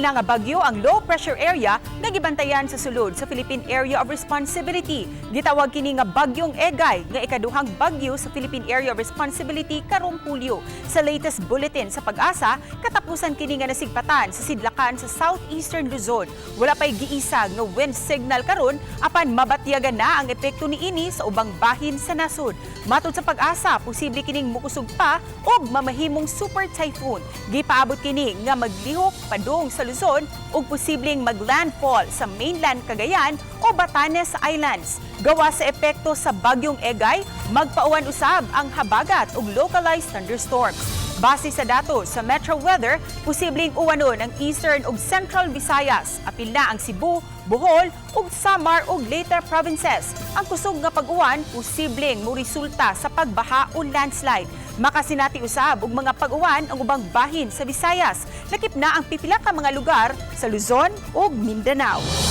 na nga bagyo ang low pressure area nga gibantayan sa sulod sa Philippine Area of Responsibility. Gitawag kini nga Bagyong Egay, nga ikaduhang bagyo sa Philippine Area of Responsibility karong Hulyo. Sa latest bulletin sa PAGASA, katapusan kini nga nasigpatan sa sidlakan sa southeastern Luzon. Wala pa'y giisag nga wind signal karon, apan mabatyagan na ang epekto niini sa ubang bahin sa nasod. Matod sa PAGASA, posible kining mukusog pa og mamahimong super typhoon. Gipaabot kini nga maglihok padung sa Luzon ug posibleng maglandfall sa mainland Cagayan o Batanes Islands. Gawa sa epekto sa Bagyong Egay, magpauwan usab ang habagat ug localized thunderstorms. Base sa datos sa Metro Weather, posibleng uwanon ang eastern ug central Visayas, apil na ang Cebu, Bohol ug Samar ug Leyte provinces. Ang kusog nga pag-uwan posibleng moresulta sa pagbaha o landslide. Makasinati usab og mga pag-uwan ang ubang bahin sa Visayas. Lakip na ang pipila ka mga lugar sa Luzon ug Mindanao.